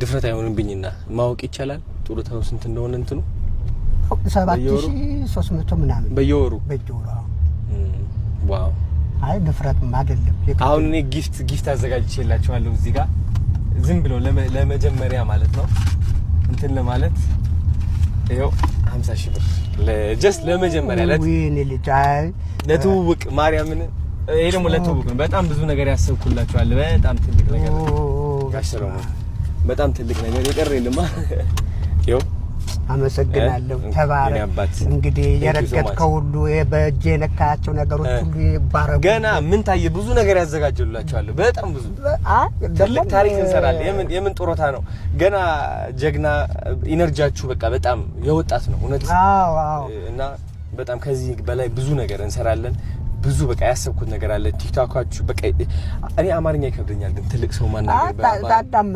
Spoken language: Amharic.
ድፍረት አይሆንብኝና ማወቅ ይቻላል ጡረታው ስንት እንደሆነ እንትኑ? ሰባት በየወሩ? ሺህ ሦስት መቶ ምናምን። በየወሩ? በየወሩ፣ አዎ። Wow። አይ፣ ድፍረትም አይደለም። አሁን እኔ gift አዘጋጅቼላችኋለሁ እዚህ ጋር፣ ዝም ብሎ ለመጀመሪያ ማለት ነው፣ እንትን ለማለት። ይኸው 50 ሺህ ብር just ለመጀመሪያ ወይኔ ልጅ፣ አይ። ለትውውቅ፣ ማርያምን፣ ይሄ ደግሞ ለትውውቅ ነው። በጣም ብዙ ነገር ያሰብኩላችኋል። በጣም ትልቅ ነገር ጋሽ ሰለሞን፣ በጣም ትልቅ ነገር የቀረ የለማ። ይኸው። አመሰግናለሁ። ተባረክ። የኔ አባት። እንግዲህ Thank you so much. የረገጥከው ሁሉ፣ በእጅ የነካቸው ነገሮች ሁሉ ይባረኩ። ገና ምን ታየ? ብዙ ነገር ያዘጋጀሉላችኋለሁ። በጣም ብዙ ትልቅ ደግሞ ታሪክ እንሰራለን። የምን ጡረታ ነው? ገና ጀግና energy ያችሁ በቃ በጣም የወጣት ነው እውነት። አዎ አዎ እና በጣም ከዚህ በላይ ብዙ ነገር እንሰራለን። ብዙ በቃ ያሰብኩት ነገር አለ። ቲክቶካችሁ በቃ እኔ አማርኛ ይከብደኛል፣ ግን ትልቅ ሰው ማናገር ታዳም